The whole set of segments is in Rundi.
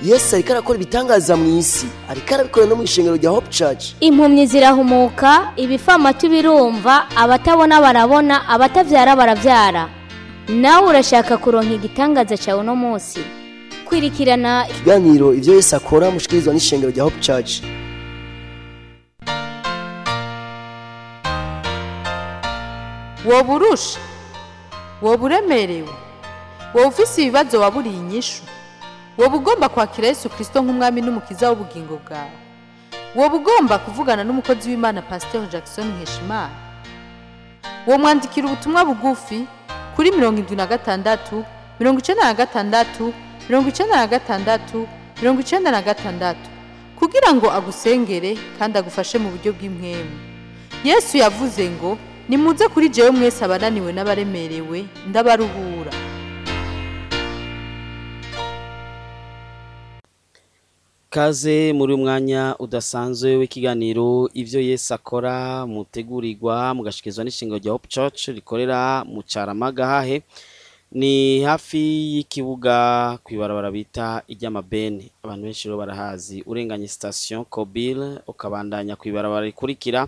Yesu ariko arakora ibitangaza mu isi, ariko arabikora no mu ishengero rya Hope Church. Impumyi zirahumuka, ibifamatu birumva, abatabona barabona, abatavyara baravyara. Nawe urashaka kuronka igitangaza cyawe uno munsi? Kwirikirana ikiganiro ivyo Yesu akora mushikirizwa n'ishengero rya Hope Church. Woba urusha, woba uremerewe, woba ufise ibibazo waburiye inyishu, woba ugomba kwakira Yesu Kristo nk'umwami n'umukiza w'ubugingo bwawe, woba ugomba kuvugana n'umukozi w'Imana Pasteur Jackson Nkeshimana, womwandikira ubutumwa bugufi kuri 76 96 96 96 kugira ngo agusengere kandi agufashe mu buryo bw'impwemu. Yesu yavuze ngo nimuze kuri jewe mwese abananiwe n'abaremerewe, ndabaruhura. Kaze muri umwanya udasanzwe w'ikiganiro ivyo Yesu akora, mutegurirwa mugashikirizwa n'ishingo rya Hope Church rikorera mu Caramaga hahe ni hafi y'ikibuga kwibarabara bita iry'amabeni. Abantu benshi rero barahazi. Urenganye station Kobil ukabandanya kwibarabara rikurikira,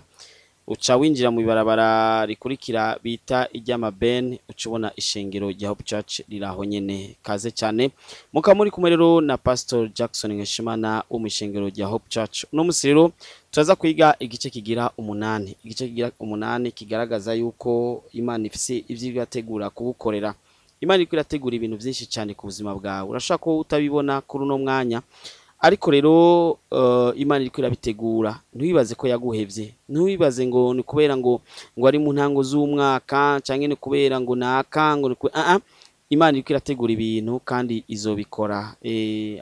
uca winjira mu ibarabara rikurikira bita iry'amabeni, uca ubona ishengero rya Hope Church riraho nyene. Kaze cyane muka muri kumwe rero na Pastor Jackson Nkeshimana wo mu ishengero rya Hope Church. Uno musi rero turaza kwiga igice kigira 8. Igice kigira 8 kigaragaza yuko Imana ifise ivyo irategura kugukorera. Imana iriko irategura ibintu vyinshi cyane ku buzima bwawe. Urashaka ko utabibona kuri uno mwanya, ariko rero Imana iriko irabitegura. Ntiwibaze ko yaguhevye, ntiwibaze ngo ni kubera ngo ari mu ntango z'umwaka canke ni kubera ngo naka ngo ni Imana iriko irategura ibintu kandi izobikora.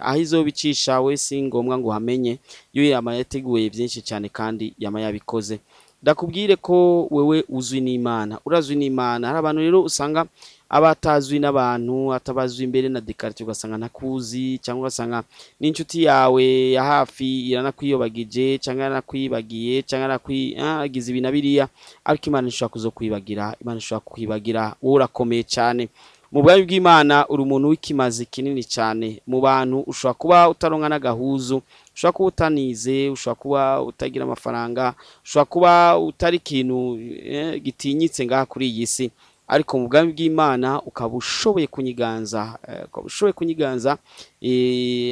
Aho izobicisha we si ngombwa ngo uhamenye, yo yama yateguye byinshi cyane kandi yama yabikoze. Ndakubwire ko wewe uzwi n'Imana, urazwi n'Imana. Hari abantu rero usanga abatazwi n'abantu, atabazwi imbere na Descartes, ugasanga ntakuzi, cyangwa ugasanga n'inshuti yawe ya hafi iranakwiyobagije cyangwa yaranakwibagiye cyangwa yarakwigize ibi na biriya, ariko Imana ishobora kuzokwibagira. Imana ishobora kukwibagira. Wowe urakomeye cyane mu bwami bw'Imana, uri umuntu w'ikimazi kinini cyane mu bantu. Ushobora kuba utaronka n'agahuzu, ushobora kuba utanize, ushobora kuba utagira amafaranga, ushobora kuba utari ikintu gitinyitse ngaha kuri iyi si, ariko mu bwami bw'Imana ukaba ushoboye kunyiganza, ukaba ushoboye kunyiganza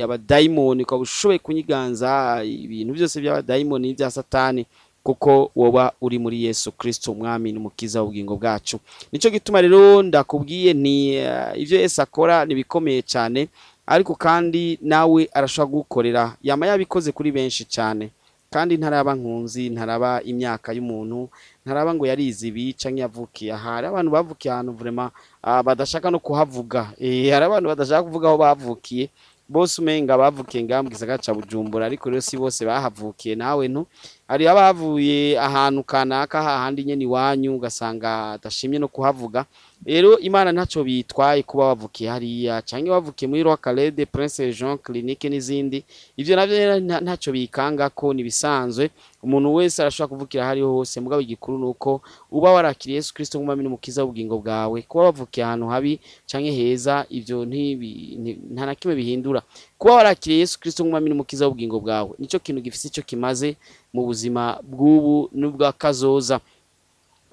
abadayimoni, ukaba ushoboye kunyiganza ibintu byose by'abadayimoni n'ibya Satani, kuko woba uri muri Yesu Kristo umwami n'umukiza w'ubugingo bwacu. Nico gituma rero ndakubwiye nti ivyo Yesu akora nibikomeye cyane, ariko kandi nawe arashobora gukorera. Yama yabikoze kuri benshi cyane, kandi ntaraba nkunzi, ntaraba imyaka y'umuntu, ntaraba ngo yarize ibi canke yavukiye aha. Hari abantu bavukiye ahantu vraiment badashaka no kuhavuga. Hari abantu badashaka kuvuga aho bavukiye, bose umenga bavukiye ngaha mu gisagara ca Bujumbura, ariko rero si bose bahavukiye. Nawe ntu hari abavuye ahantu kanaka hahandi nyene iwanyu, ugasanga adashimye no kuhavuga. Rero Imana ntaco bitwaye kuba wavukiye hariya canke wavukiye muri Roi Khaled, Prince Jean Clinique n'izindi. Ivyo navyo ntaco bikanga ko nibisanzwe, umuntu wese arashobora kuvukira hariho hose. Mugabo igikuru nuko uba warakiriye Yesu Kristo nk'umwami n'umukiza w'ubugingo bwawe. Kuba wavukiye ahantu habi canke heza, ivyo nta na kimwe bihindura. Kuba warakiriye Yesu Kristo nk'umwami n'umukiza w'ubugingo bwawe nico kintu gifise ico kimaze mu buzima bw'ubu n'ubwa kazoza.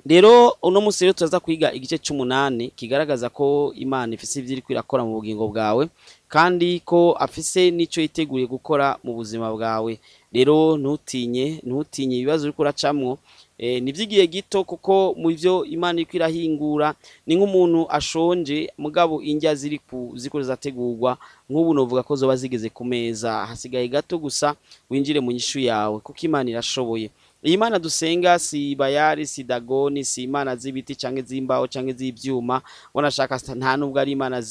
Rero uno musi rero turaza kwiga igice c'umunani kigaragaza ko Imana ifise ivyo iriko irakora mu bugingo bwawe, kandi ko afise n'ico yiteguriye gukora mu buzima bwawe. Rero ntutinye, ntutinye ibibazo uriko uracamwo. Ni vy'igihe gito, kuko mu vyo Imana iriko irahingura ni nk'umuntu ashonje, mugabo indya ziriko zirategurwa. Nk'ubu novuga ko zoba zigeze ku meza, hasigaye gato gusa winjire mu nyishu yawe, kuko Imana irashoboye. Iyi Mana dusenga si Bayari, si Dagoni, si imana z'ibiti canke z'imbaho canke z'ivyuma, wanashaka nta nubwo ari imana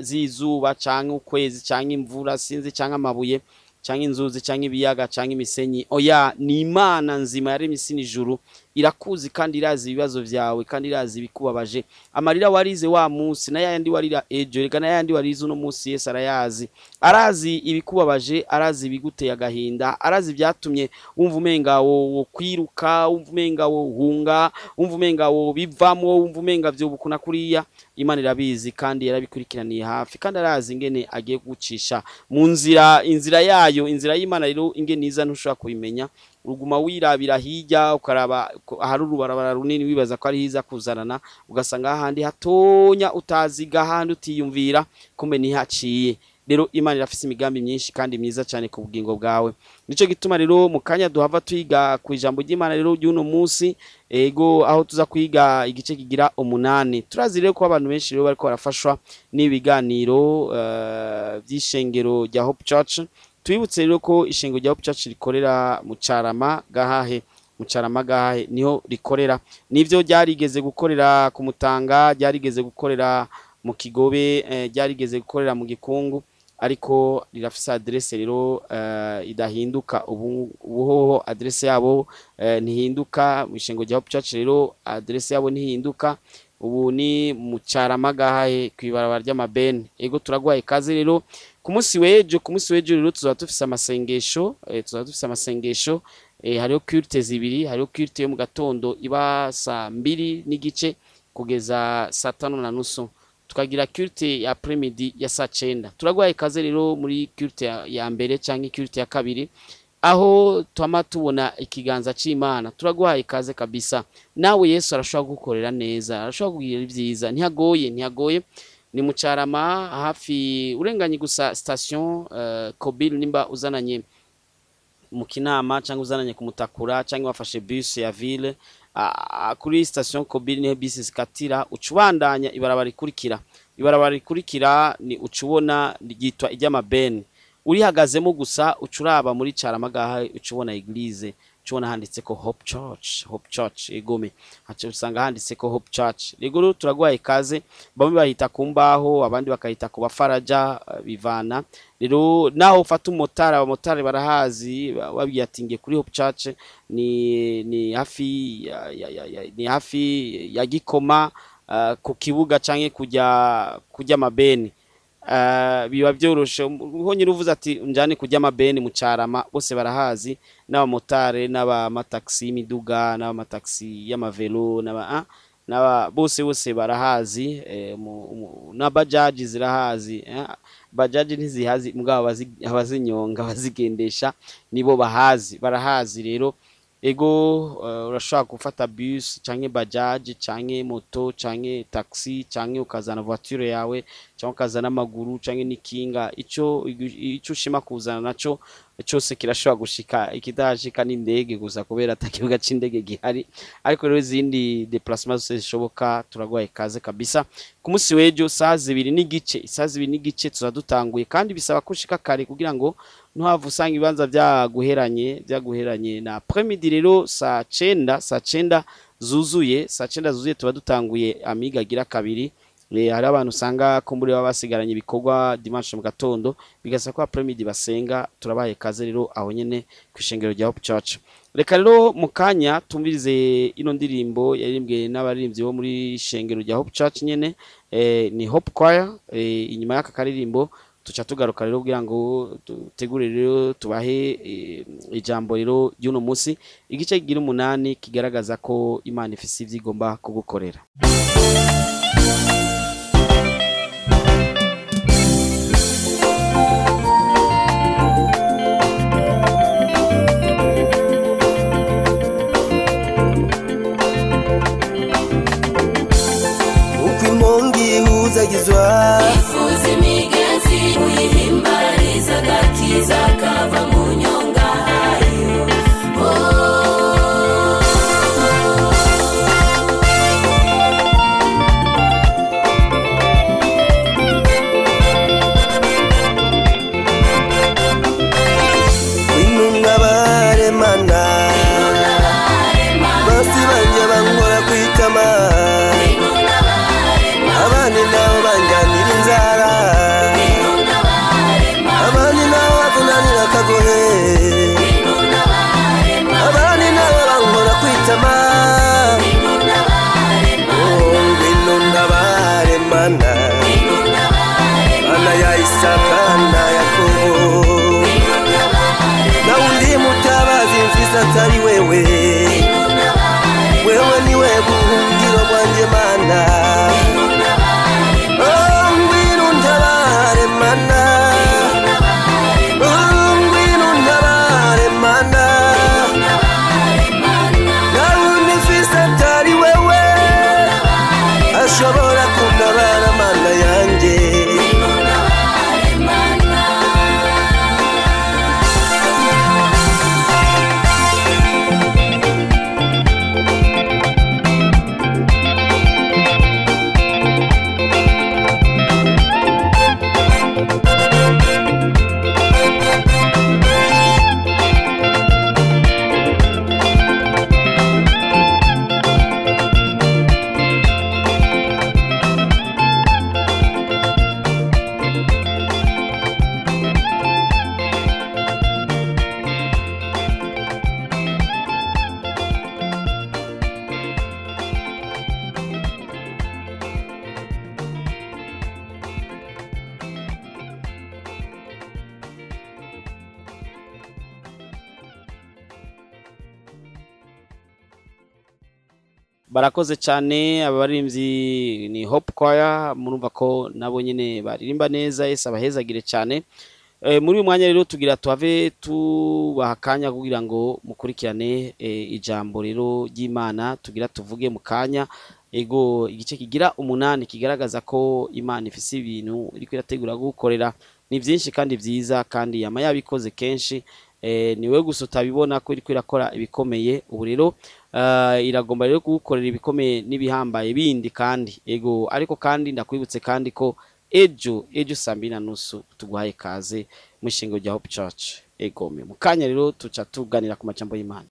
z'izuba canke ukwezi canke imvura, sinzi, canke amabuye canke inzuzi canke ibiyaga canke imisenyi. Oya, ni Imana nzima yaremye isi n'ijuru. Irakuzi kandi irazi ibibazo vyawe, kandi irazi ibikubabaje. Amarira warize wa munsi na yandi warira ejo, reka na yandi warize uno munsi, Yesu arayazi. Arazi ibikubabaje, arazi ibiguteye agahinda, arazi ibyatumye wumva umenga wo kwiruka, wumva umenga wo hunga, wumva umenga wo bivamwo, wumva umenga vyobukuna kuriya. Imana irabizi kandi yarabikurikiraniye hafi, kandi arazi ingene agiye kugucisha mu nzira, inzira yayo, inzira y'Imana. Rero ingene iza ntushobora kubimenya, uruguma wirabira hirya ukaraba ahari urubarabara runini, wibaza ko ari hiza kuzanana, ugasanga ahandi hatonya utaziga, ahandi utiyumvira, kumbe nihaciye. Rero Imana irafise imigambi myinshi kandi myiza cyane ku bugingo bwawe. Nico gituma rero mu kanya duhava twiga ku ijambo ry'Imana rero ry'uno munsi, ego, aho tuza kwiga igice kigira 8. Turazi rero ko abantu benshi rero bariko barafashwa n'ibiganiro vy'ishengero rya Hope Church. Twibutse rero ko ishengero rya Hope Church rikorera mu Carama Gahahe, mu Carama Gahahe niho rikorera. Nivyo ryarigeze gukorera ku Mutanga, ryarigeze gukorera mu Kigobe, ryarigeze gukorera mu Gikungu, ariko rirafise adresse rero idahinduka. Ubu hoho adresse yabo ntihinduka. Mu ishengero rya Hope Church rero adresse yabo ntihinduka, ubu ni mu Carama Gahahe kw'ibarabara ry'Amabene. Ego, turaguhaye ikaze rero ku munsi w'ejo. Ku munsi w'ejo rero tuzaba dufise amasengesho, tuzaba dufise amasengesho. Hariho culte zibiri. Hariho culte yo mu gatondo iba saa 2:30 kugeza saa 5:30, tukagira culte ya après-midi ya saa 9. Turaguhaye ikaze rero muri culte ya mbere canke culte ya kabiri, aho twama tubona ikiganza c'Imana. Turaguhaye ikaze kabisa. Nawe Yesu arashobora kugukorera neza, arashobora kukugira ibyiza. Ntihagoye, ntihagoye, ni mu Carama, hafi urenganye gusa station Kobil, nimba uzananye mu Kinama cyangwa uzananye ku Mutakura cyangwa wafashe bus ya ville, kuri station Kobil niho bisi zikatira. Ucubandanya ibarabara rikurikira, ibarabara rikurikira ni ucubona ryitwa iry'Amabeni. Urihagazemo gusa ucuraba muri Carama Gaha, ucubona église, ucubona handitse ko Hope Church, Hope Church. Egome, haca usanga handitse ko Hope Church. Rero turaguhaye ikaze. Bamwe bahita ku mbaho, abandi bakahita ku bafaraja, bivana rero naho ufata umumotari. Abamotari barahazi, babwiye ati ngiye kuri Hope Church, ni hafi ya, ni hafi ya Gikoma, ku kibuga canke kujya Mabeni. Biba byoroshe ho nyine uvuze ati njane kujya Mabeni mu Carama, bose barahazi, n'abamotari n'abamataxi y'imiduga n'abamataxi y'amavelo n'aba bose bose barahazi, na bajaji zirahazi. Bajaji ntizihazi, mugabo abazinyonga, abazigendesha nibo bahazi, barahazi rero. Ego, urashobora gufata bus canke bajaji canke moto canke taxi canke ukazana voiture yawe canke ukazana amaguru canke n'ikinga. Ico ushima kuzana naco cyose kirashobora gushika. Ikidashika n'indege gusa, kubera ata kibuga c'indege gihari, ariko rero izindi déplacement zose zishoboka. Turaguhaye ikaze kabisa ku munsi w'ejo saa 2:30. Isaha 2:30 tuza dutanguye, kandi bisaba ko ushika kare kugira ngo ntuhave usanga ibibanza byaguheranye, byaguheranye. Na après-midi rero saa 9, saa 9 zuzuye, saa 9 zuzuye tuba dutanguye amiga agira kabiri. Hari abantu usanga kumbure baba basigaranye ibikorwa dimanche mu gatondo, bigasaba ko après-midi basenga. Turabaye kaze rero aho nyene kw'ishengero rya Hope Church. Reka rero mu kanya tumvirize ino ndirimbo yaririmbwe n'abaririmbyi bo muri shengero rya Hope Church nyene, ni Hope Choir. Inyuma y'aka karirimbo tuca tugaruka rero kugira ngo dutegure rero tubahe ijambo rero ry'uno munsi, igice kigira 8 kigaragaza ko Imana ifise ivyo igomba kugukorera. Uko imongi ihuzagizwa, ifuza imigenzi uyihimbariza agakiza kava mu nyonga hayo. Isaka na Yakobo. Na undi mutabazi mfise atari wewe, wewe niwe buhungiro bwanje Mana. Oh, ngwino untabare Mana, oh, ngwino untabare Mana. Na undi mfise atari wewe ashobora kuntabara Mana yanje. Barakoze cyane abaririmbyi ni Hope Choir, murumva ko nabo nyene baririmba neza. Yesu abahezagire cyane. Muri uyu mwanya rero tugira tuhave tubaha akanya kugira ngo mukurikirane ijambo rero ry'Imana tugira tuvuge mu kanya. Ego, igice kigira 8 kigaragaza ko Imana ifise ibintu iriko irategura gukorera, ni byinshi kandi byiza, kandi yama yabikoze kenshi. Niwe gusa utabibona ko iriko irakora ibikomeye. Ubu rero iragomba rero kugukorera ibikomeye n'ibihambaye bindi kandi. Ego, ariko kandi ndakwibutse kandi ko ejo 2:30 tuguhaye kaze mu ishingo rya Hope Church. Ego, mu kanya rero tuca tuganira ku majambo y'Imana.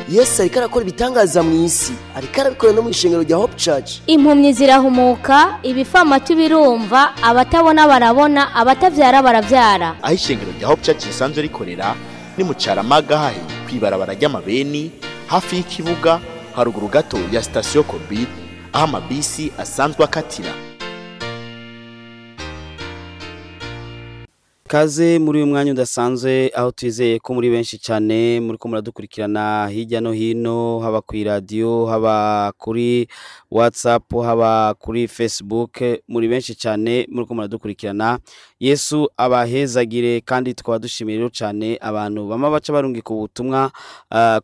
Yesu ariko arakora ibitangaza mu isi, ariko arabikora no mu ishengero rya Hope Church. Impumyi zirahumuka, ibifamatu birumva, abatabona barabona, abatavyara baravyara. Aho ishengero rya Hope Church risanzwe rikorera ni mu Caramaga, hahe kwibarabara ry'amabeni hafi y'ikibuga, haruguru gato ya station Kobi, aho amabisi asanzwe akatira. Kaze muri uyu mwanya udasanzwe aho twizeye ko muri benshi cyane muri ko muradukurikirana hirya no hino, haba ku radio, haba kuri WhatsApp, haba kuri Facebook, muri benshi cyane muri ko muradukurikirana. Yesu abahezagire, kandi tukaba dushimiye rero cyane abantu bama baca barungika ubutumwa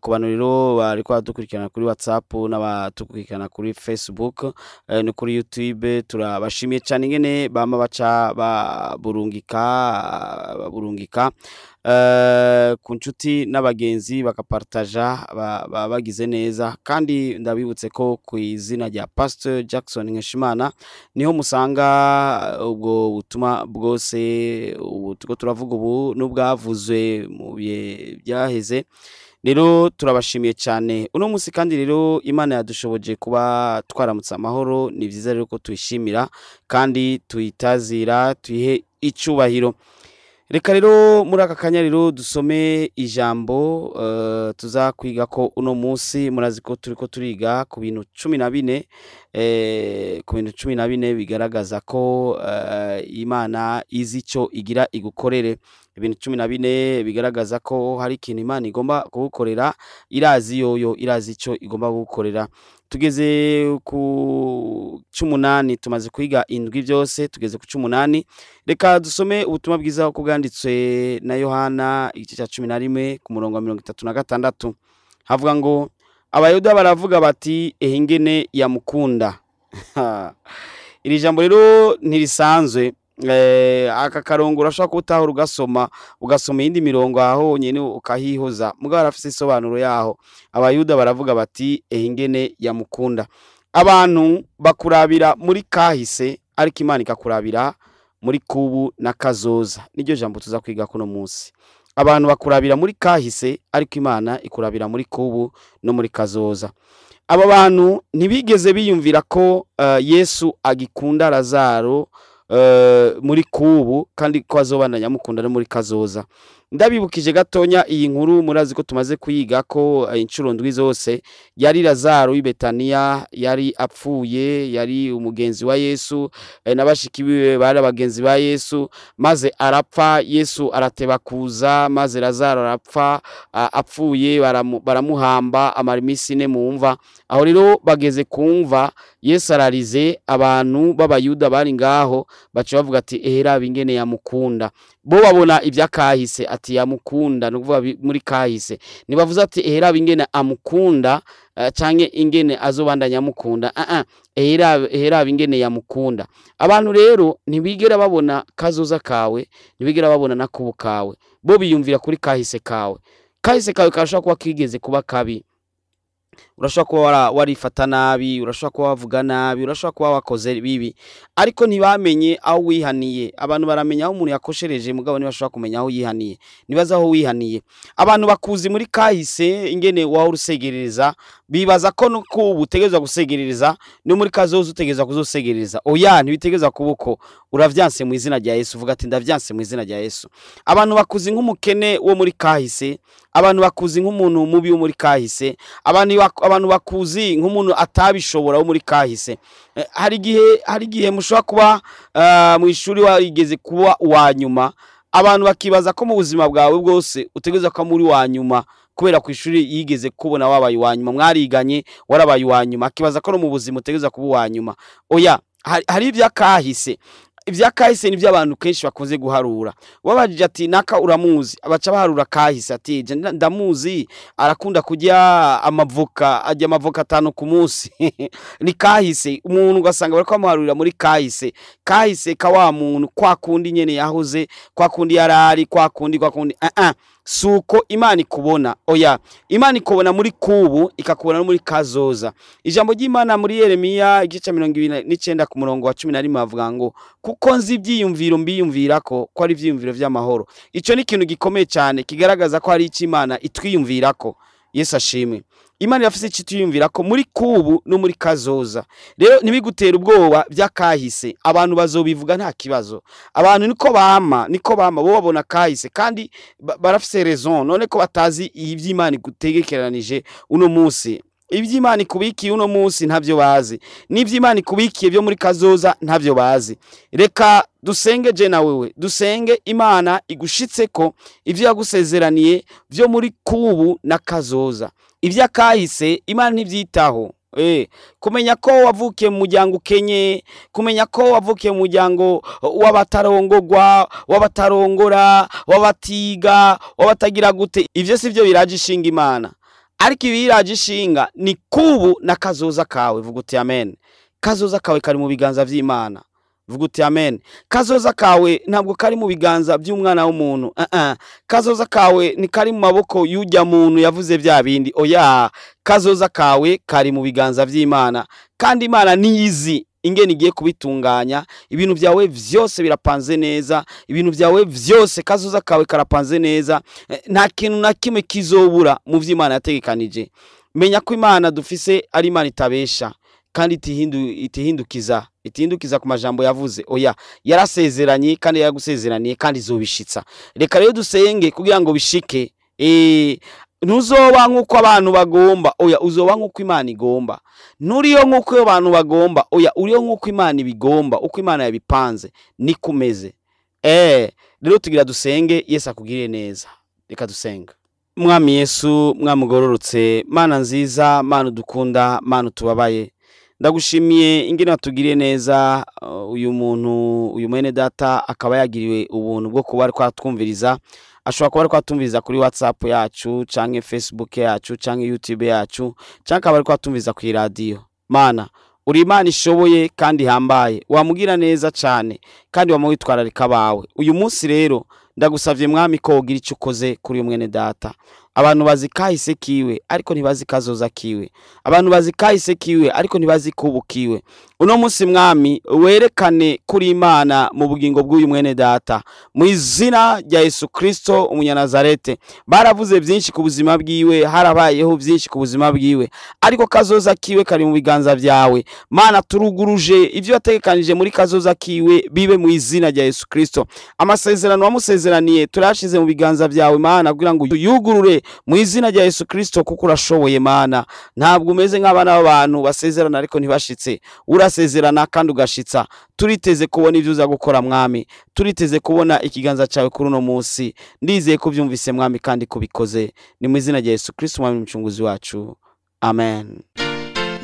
ku bantu rero bariko baradukurikirana kuri WhatsApp n'abatukurikirana kuri Facebook no kuri YouTube. Turabashimiye cyane ingene bama baca baburungika ku nshuti n'abagenzi bakapartaja bagize neza. Kandi ndabibutse ko ku izina rya Pastor Jackson Nkeshimana niho musanga ubwo butumwa bwose ubu tuko turavuga ubu n'ubwavuzwe mu bihe byaheze. Rero turabashimiye cyane uno munsi, kandi rero Imana yadushoboje kuba twaramutse amahoro. Ni byiza rero ko tuyishimira kandi tuyitazira, tuyihe icubahiro. Reka rero muri aka kanya rero dusome ijambo tuza kwiga ko uno munsi. Murazi ko turiko turiga ku bintu 14, ku bintu 14 bigaragaza ko Imana izi ico igira igukorere. Ibintu 14 bigaragaza ko hari ikintu Imana igomba kugukorera, irazi yoyo, irazi ico igomba kugukorera. Tugeze ku 18, tumaze kwiga indwi byose, tugeze ku 18. Reka dusome ubutumwa bwiza uko bwanditswe na Yohana igice cya 11 ku murongo wa 36. Havuga ngo Abayuda baravuga bati ehingene yamukunda. Iri jambo rero ntirisanzwe. Aka karongo urashobora kutahura ugasoma iyindi mirongo aho nyene ukahihoza, mugabo arafise isobanuro yaho. Abayuda baravuga bati ehingene yamukunda. Abantu bakurabira muri kahise, ariko Imana ikakurabira muri kubu na kazoza. Niryo jambo tuza kwiga kuno munsi. Abantu bakurabira muri kahise, ariko Imana ikurabira muri kubu no muri kazoza. Aba bantu ntibigeze biyumvira ko Yesu agikunda Lazaro muri kubu, kandi ko azobandanya mukunda no muri kazoza. Ndabibukije gatonya iyi nkuru, murazi ko tumaze kuyiga ko inshuro ndwi zose. Yari Lazaro w'i Betaniya, yari apfuye, yari umugenzi wa Yesu, n'abashiki biwe bari abagenzi ba Yesu, maze arapfa. Yesu arateba kuza, maze Lazaro arapfa. Apfuye baramuhamba, amara iminsi 4 mu mva. Aho rero bageze ku mva, Yesu ararize. Abantu b'Abayuda bari ngaho baca bavuga ati: "Ehera bingene yamukunda." Bo babona ibyakahise, ati yamukunda, ni ukuvuga muri kahise. Ntibavuze ati: "Ehera bingene amukunda," canke ingene azobandanya amukunda. Ehera bingene yamukunda. Abantu rero ntibigera babona kazoza kawe, ntibigera babona nakubu kawe. Bo biyumvira kuri kahise kawe. Kahise kawe karashobora kuba kigeze kuba kabi, urashobora kuba warifata nabi, urashobora kuba wavuga nabi, urashobora kuba wakoze bibi, ariko ntibamenye aho wihaniye. Abantu baramenya aho umuntu yakoshereje, mugabo ntibashobora kumenya aho yihaniye, nibaza aho wihaniye. Abantu bakuzi muri kahise ingene wahora usegerereza, bibaza ko no kubu utegerezwa gusegerereza, no muri kazoza utegerezwa kuzosegerereza. Oya, ntibitegerezwa kuba uko. Uravyanse mu izina rya Yesu. Uvuga ati: "Ndavyanse mu izina rya Yesu." Abantu bakuzi nk'umukene wo muri kahise, abantu bakuzi nk'umuntu mubi wo muri kahise, abantu bakuzi nk'umuntu atabishobora wo muri kahise. Hari igihe mushobora kuba mu ishuri warigeze kuba uwa nyuma, abantu bakibaza ko mu buzima bwawe bwose utegerezwa kuba muri wa nyuma, kubera ku ishuri yigeze kubona wabaye uwa nyuma, mwariganye warabaye uwa nyuma, akibaza ko no mu buzima utegerezwa kuba uwa nyuma. Oya, hari ibyakahise. Ibyakahise ni by'abantu kenshi bakunze guharura. Wabajije ati: "Naka uramuzi?" Abaca baharura kahise, ati: "Ndamuzi, arakunda kurya amavoka, arya amavoka 5 ku munsi." Ni kahise. Umuntu ugasanga bariko bamuharurira muri kahise, kahise ka wa muntu, kwa kundi nyene yahoze, kwa kundi yarari, kwa kundi. Suko Imana ikubona. Oya, Imana ikubona muri kubu, ikakubona no muri kazoza. Ijambo ry'Imana muri Yeremiya igice 29 ku murongo wa 11 bavuga ngo: "Kuko nzi ibyiyumviro mbiyumvirako, ko ari ibyiyumviro vy'amahoro." Ico ni ikintu gikomeye cyane kigaragaza ko hari icyo Imana itwiyumvirako. Yesu ashimwe. Imana irafise icyo itwiyumvirako muri kubu no muri kazoza. Rero ntibigutera ubwoba by'akahise. Abantu bazobivuga, nta kibazo. Abantu niko bama, bo babona kahise kandi barafise raison. None ko batazi iby'Imana igutegekeranije uno munsi, iby'Imana ikubikiye uno munsi ntavyo bazi, n'iby'Imana ikubikiye byo muri kazoza ntavyo bazi. Reka dusenge je na wewe, dusenge Imana igushitse ko ivyo yagusezeraniye byo muri kubu na kazoza. Ibyakahise Imana ntibyitaho. Kumenya ko wavukiye mu muryango ukenye, kumenya ko wavukiye mu muryango w'abatarongogwa, w'abatarongora, w'abatiga, w'abatagira gute, ivyo si byo biraje ishinga Imana. Ariko ibiraje ishinga ni kubu na kazoza kawe. Vuga uti amen. Kazoza kawe kari mu biganza vy'Imana. Vuga uti amen. Kazoza kawe ntabwo kari mu biganza by'umwana w'umuntu. Kazoza kawe ni kari mu maboko y'ujya muntu yavuze bya bindi. Oya, kazoza kawe kari mu biganza vy'Imana, kandi Imana niyizi ingene igiye kubitunganya. Ibintu byawe vyose birapanze neza, ibintu byawe vyose, kazoza kawe karapanze neza. Nta kintu na kimwe kizobura mu vy'Imana yategekanije. Menya ko Imana dufise ari Imana itabesha, kandi itihindukiza ku majambo yavuze. Oya, yarasezeranye kandi yaragusezeraniye kandi izobishitsa. Reka rero dusenge kugira ngo bishike. Ntuzoba nk'uko abantu bagomba, oya, uzoba nk'uko Imana igomba. Nturiyo nk'uko abantu bagomba, oya, uriyo nk'uko Imana ibigomba, uko Imana yabipanze nikumeze. Rero tugira dusenge, Yesu akugirire neza. Reka dusenga. Mwami Yesu, mwamugororotse, Mana nziza, Mana dukunda, Mana tubabaye, ndagushimiye ingene watugiriye neza. Uyu muntu, uyu mwene data akaba yagiriwe ubuntu bwo kuba ariko atwumviriza. Ashobora kuba ariko atumviriza kuri WhatsApp yacu, canke Facebook yacu, canke YouTube yacu, canke akaba ariko atumviriza ku radio. Mana, uri Imana ishoboye kandi ihambaye, wamugira neza cane kandi wamwitwararika bawe. Uyu munsi rero ndagusavye Mwami ko wogira ico ukoze kuri uyu mwene data. Abantu bazi kahise kiwe ariko ntibazi kazoza kiwe. Abantu bazi kahise kiwe ariko ntibazi kubu kiwe. Uno munsi Mwami werekane kuri Imana mu bugingo bw'uyu mwene data, mu izina rya Yesu Kristo umunyanazarete. Baravuze byinshi ku buzima bwiwe, harabayeho byinshi ku buzima bwiwe, ariko kazoza kiwe kari mu biganza byawe. Mana, turuguruje ivyo wategekanije muri kazoza kiwe bibe mu izina rya Yesu Kristo. Amasezerano wamusezeraniye wadusezeraniye turashize mu biganza byawe Mana, kugira ngo yugurure mu izina rya Yesu Kristo, kuko urashoboye Mana. Ntabwo umeze nk'abana b'abantu basezerana ariko ntibashitse, urasezerana kandi ugashitsa. Turiteze kubona ibyo uza gukora Mwami, turiteze kubona ikiganza cyawe kuri uno munsi. Ndizeye ko byumvise Mwami kandi kubikoze, ni mu izina rya Yesu Kristo Mwami mucunguzi wacu, amen.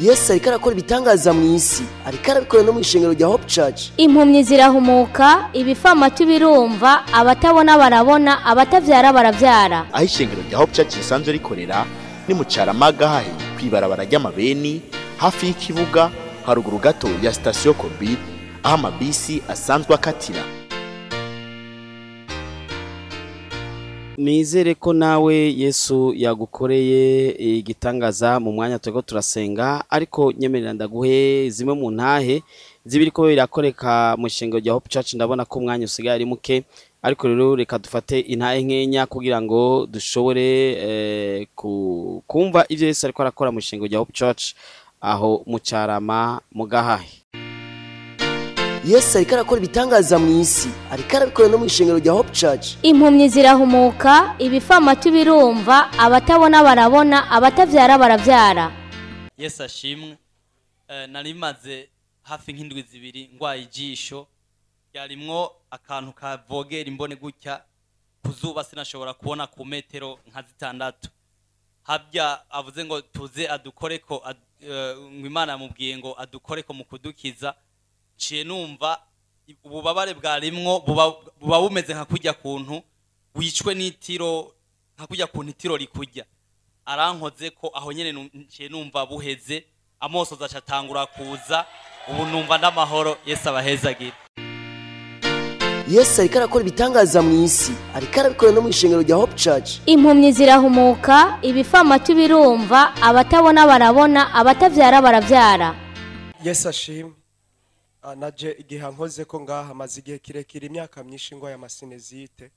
Yesu ariko arakora ibitangaza mu isi, ariko arabikora no mu ishengero rya Hope Church. Impumyi zirahumuka, ibifamatu birumva, abatabona barabona, abatavyara baravyara. Aho ishengero rya Hope Church risanzwe rikorera ni mu Caramaga hahe kwibarabara ry'amabeni hafi y'ikibuga haruguru gato ya sitasiyo Kobi, aho amabisi asanzwe akatira. Nizere ko nawe Yesu yagukoreye igitangaza mu mwanya turiko turasenga, ariko nyemerera ndaguhe zimwe mu ntahe zibiriko birakoreka mu ishengero rya Hope Church. Ndabona ko umwanya usigaye ari muke, ariko rero reka dufate intahe nkenya kugira ngo dushobore kumva ivyo Yesu ariko arakora mu ishengero rya Hope Church aho mu Carama mu Gahahe. Yesu ariko arakora ibitangaza mu isi, ariko arabikora no mu ishengero rya Hope Church. Impumyi zirahumuka, ibifamatu birumva, abatabona barabona, abatavyara baravyara. Yesu ashimwe. Nari maze hafi nk'indwi zibiri ngwaye ijisho ryarimwo akantu kavogera imbone gutya, kuzuba sinashobora kubona ku metero nka 6. Habya avuze ngo tuze adukoreko, ngo Imana yamubwiye ngo adukoreko mu kudukiza. Ciye numva ububabare bwarimwo buba bumeze nka kujya kuntu wicwe n'itiro, nka kujya kuntu itiro rikujya. Arankoze ko aho nyene ciye numva buheze, amosoza acatangura kuza, ubu numva ndamahoro. Yesu abahezagira. Yesu ariko arakora ibitangaza mu isi, ariko arabikora no mu ishengero rya Hope Church. Impumyi zirahumuka, ibifamatu birumva, abatabona barabona, abatavyara baravyara. Yesu ashimwe. Naje igihe ankoze ko ngaha maze igihe kirekire imyaka myinshi ngo aya masinezite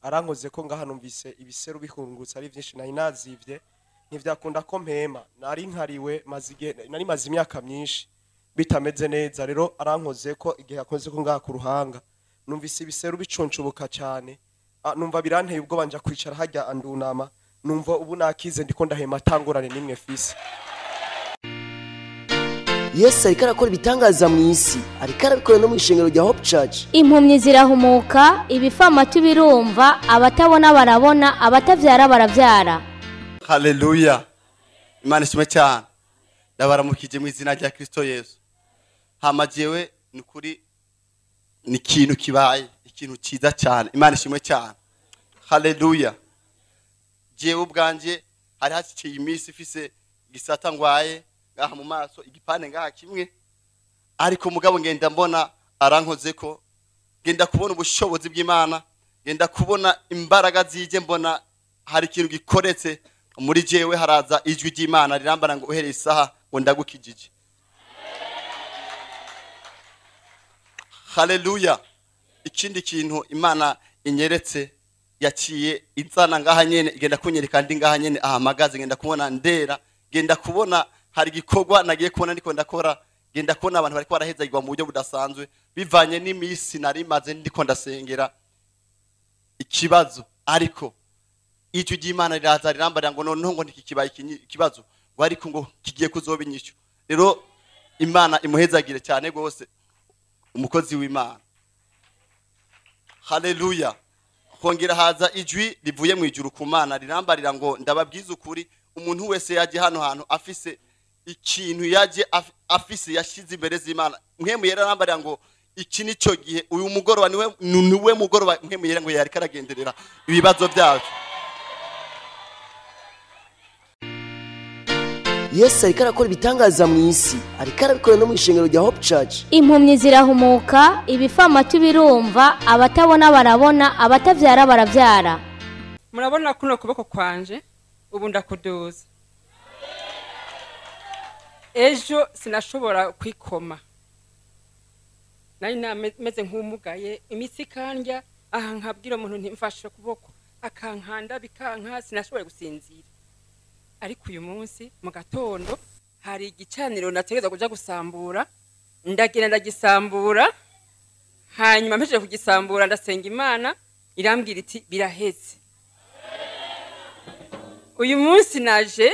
arankoze ko ngaha numvise ibiseru bihungutse ari byinshi, nari nazivye ntivyakunda ko mpema, nari nkariwe maze igihe nari maze imyaka myinshi bitameze neza. Rero arankoze ko igihe akoze ko ngaha ku ruhanga numvise ibiseru bicuncubuka cyane, numva biranteye ubwo banja kwicara hajya andunama, numva ubu nakize ndiko ndahema tangorane nimwe fisi. Yesu ariko arakora ibitangaza mu isi, ariko arabikora no mu ishengero rya Hope Church. Impumyi zirahumuka, ibifamatu birumva, abatabona barabona, abatavyara baravyara. Haleluya. Imana ishimwe cyane. Ndabaramukije mu izina rya Kristo Yesu. Hama jewe nukuri ni ikintu kibaye, ikintu ciza cyane. Imana ishimwe cyane. Haleluya. Jewe ubwanje hari haciye iminsi ifise gisata ngwaye ngaha mu maso igipande ngaha kimwe, ariko mugabo ngenda mbona arankoze ko ngenda kubona ubushobozi bw'Imana, ngenda kubona imbaraga zije, mbona hari ikintu gikoretse muri jewe. Haraza ijwi ry'Imana rirambara ngo uhereye isaha ngo ndagukijije. Haleluya. Ikindi kintu Imana inyeretse yaciye inzana ngaha nyene, igenda kunyereka ndi ngaha nyene ahamagaze, ngenda kubona ndera, ngenda kubona hari gikorwa nagiye kubona ndiko ndakora, ngenda kubona abantu bariko barahezagirwa mu buryo budasanzwe bivanye n'imisi nari maze ndiko ndasengera ikibazo. Ariko ijwi ry'Imana riraza rirambarira ngo noneho ngo ntikikibaye ikibazo, ngo ariko ngo kigiye kuzoba inyishu. Rero Imana imuhezagire cyane gose umukozi w'Imana. Haleluya. Kongera haza ijwi rivuye mu ijuru ku Mana rirambarira ngo ndababwiza ukuri, umuntu wese yaje hano hantu afise ikintu yaje afise yashize imbere z'Imana. Mpemu yera arambarira ngo iki nico gihe uyu mugoroba niwe mugoroba mpemu yera ngo yariko aragenderera ibibazo byacu. Yesu ariko arakora ibitangaza mu isi, ariko arabikora no mu ishengero rya Hope Church. Impumyi zirahumuka, ibifamatu birumva, abatabona barabona, abatavyara baravyara. Murabona kuno kuboko kwanje ubu ndakuduza. Ejo sinashobora kwikoma, nari nameze nk'umugaye, imitsi kandya aha nkabwira umuntu ntimfashe kuboko akankanda bikanka, sinashobora gusinzira. Ariko uyu munsi mu gatondo hari igicaniro nategereza kuja gusambura, ndagenda ndagisambura, hanyuma mpejeje kugisambura ndasenga Imana, Irambwira iti biraheze. Uyu munsi naje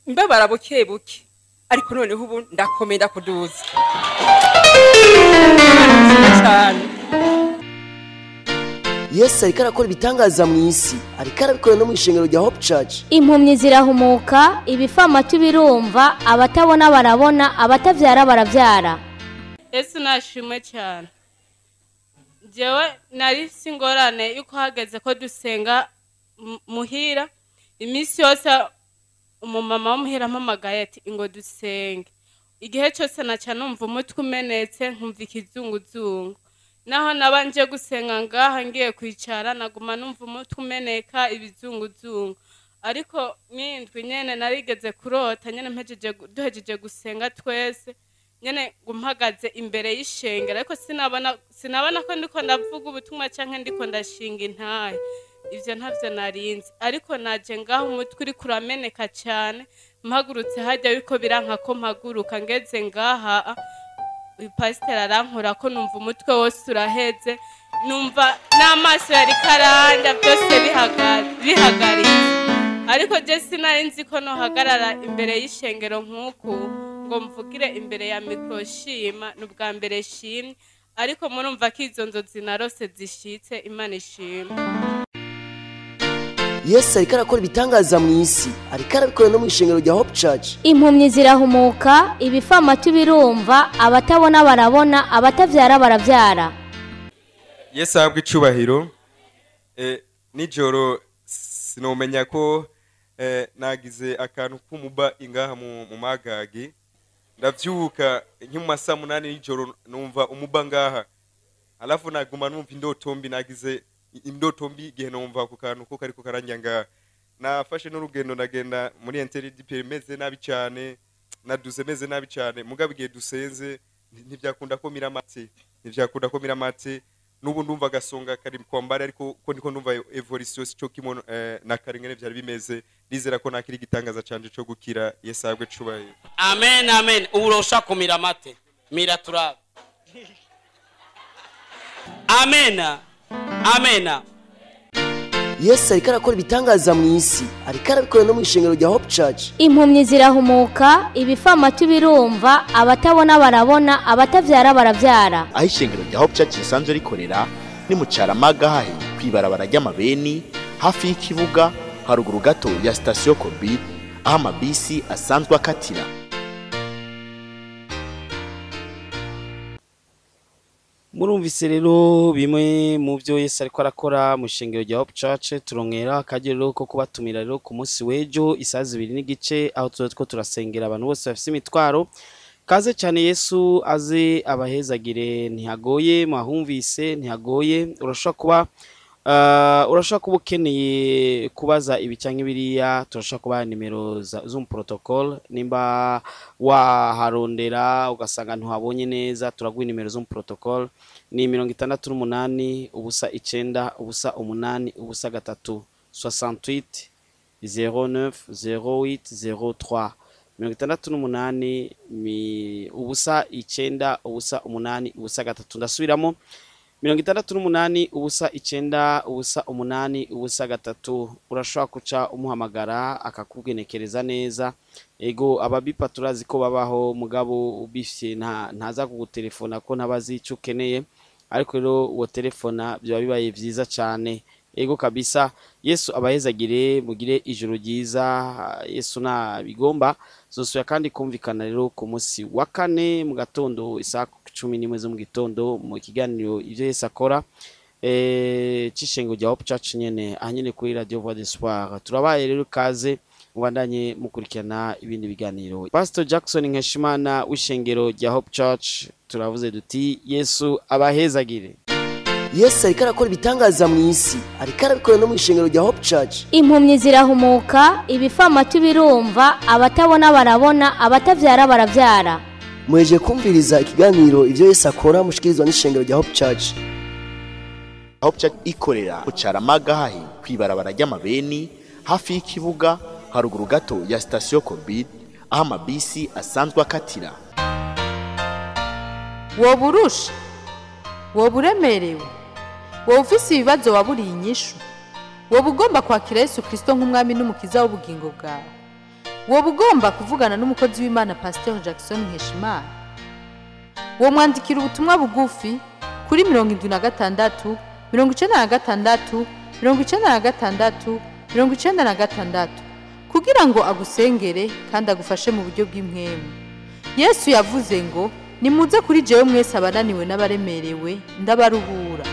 mbabara buke buke, ariko noneho ubu ndakomeye kuduza cyane. Yesu ariko arakora ibitangaza mu isi, ariko arabikora no mu ishengero rya Hope Church. Impumyi zirahumuka, ibifamatu birumva, abatabona barabona, abatavyara baravyara. Yesu nashimwe cyane. Jewe nari mfise ingorane yuko hageze ko dusenga muhira, iminsi yose umumama w'umuhira ampamagaye ati ingo dusenge. Igihe cyose naca numva umutwe umenetse, nkumva ikizunguzungu. Naho nabanje gusenga ngaha ngiye kwicara naguma numva umutwe umeneka, ibizunguzungu. Ariko mwindwi nyene narigeze kurota nyene mpejeje duhejeje gusenga twese nyene ngumpagaze imbere y'ishengero, ariko sinabona ko ndiko ndavuga ubutumwa canke ndiko ndashinga intahe. Ivyo ntavyo narinzi, ariko naje ngaho umutwe uri kurameneka cyane, mpagurutse hajya biko biranka ko mpaguruka, ngeze ngaha uyu pasiteri arankora ko numva umutwe wose uraheze, numva n'amaso yari karanda byose bihagaritse. Ariko je sinari nzi ko nohagarara imbere y'ishengero nk'uku ngo mvugire imbere ya mikoro shima, ni ubwa mbere shimye, ariko murumva ko izo nzozi narose zishitse. Imana ishimwe. Yesu ariko arakora ibitangaza mu isi, ariko arabikora no mu ishengero rya Hope Church. Impumyi zirahumuka, ibifamatu birumva, abatabona barabona, abatavyara baravyara. Yesu ahabwe icubahiro. Nijoro sinomenya ko nagize akantu k'umuba ingaha mu magagi. Ndavyuka nko mu masaha 8 y'ijoro numva umuba ngaha, alafu naguma numva indoto mbi, nagize indoto mbi igihe numva ako kantu ko kariko karanja ngaha. Nafashe n'urugendo ndagenda muri interdp meze nabi cyane, naduze meze nabi cyane, mugabo igihe dusenze ntibyakunda ko miramate, ntibyakunda ko miramate. N'ubu ndumva gasonga kari kwambara, ariko ko ndiko ndumva evolution cyo kimono na karingene byari bimeze. Nizera ko nakiri gitangaza canje cyo gukira. Yesu ahabwe cubahiro. Amen, amen. Urosha kumira mate mira turabe. Amen, amen. Yesu ariko arakora ibitangaza mu isi, ariko arabikora no mu ishengero rya Hope Church. Impumyi zirahumuka, ibifamatu birumva, abatabona barabona, abatavyara baravyara. Aho ishengero rya Hope Church risanzwe rikorera ni mu Caramaga hahe kwibarabara ry'amabeni hafi y'ikibuga, haruguru gato ya sitasiyo Kobi, aho amabisi asanzwe akatira. Murumvise rero bimwe mu byo Yesu ariko arakora mu ishengero rya Hope Church. Turongera akagero ko kubatumira rero ku munsi w'ejo isaha 2:15, aho tuzoba two turasengera abantu bose bafise imitwaro. Kaze cyane, Yesu aze abahezagire. Ntihagoye, mwahumvise ntihagoye. Urashobora kuba ukeneye kubaza ibi canke biriya, turashobora kubaha nimero Zoom protocol. Nimba waharondera ugasanga ntuhabonye neza, turaguha nimero Zoom protocol ni 68 0 9 0 8 0 3 68 09 08 03 68 0 9 0 8 0 3. Ndasubiramo 68 0 9 0 8 0 3. Urashobora kuca umuhamagara akakugenekereza neza. Ego ababipa turazi ko babaho, mugabo ubifye ntaza kugutelefona ko ntabazi ico ukeneye, ariko rero uwo telefona byo bibaye vyiza cyane. Ego kabisa, Yesu abahezagire, mugire ijoro ryiza. Yesu nabigomba zosubira kandi kumvikana rero ku munsi wa kane mu gatondo isaha 11 zo mu gitondo mu kiganiro ivyo Yesu akora c'ishengo rya Hope Church nyene ahanyene kuri Radio Voix d'Espoir. Turabaye rero kaze mubandanye mukurikirana ibindi biganiro. Pastor Jackson Nkeshimana w'ishengero rya Hope Church, turavuze duti Yesu abahezagire. Yesu ariko arakora ibitangaza mu isi, ariko arabikora no mu ishengero rya Hope Church. Impumyi zirahumuka, ibifamatu birumva, abatabona barabona, abatavyara baravyara. Mweje kumviriza ikiganiro ivyo Yesu akora mushikirizwa n'ishengero rya Hope Church. Hope Church ikorera mu Caramaga hahe kwibarabara ry'amabeni hafi y'ikibuga, haruguru gato ya sitasiyo Kobi, aho amabisi asanzwe akatira. Woba urusha, woba uremerewe, Wowe ufise ibibazo waburiye inyishu? Wowe ugomba kwakira Yesu Kristo nk'umwami n'umukiza w'ubugingo bwawe? Wowe ugomba kuvugana n'umukozi w'Imana Pasteur Jackson Nkeshimana? Uwo mwandikira ubutumwa bugufi kuri 76 96 96 96 kugira ngo agusengere kandi agufashe mu buryo bw'impwemu. Yesu yavuze ngo: "Nimuze kuri jewe mwese abananiwe n'abaremerewe, ndabaruhura."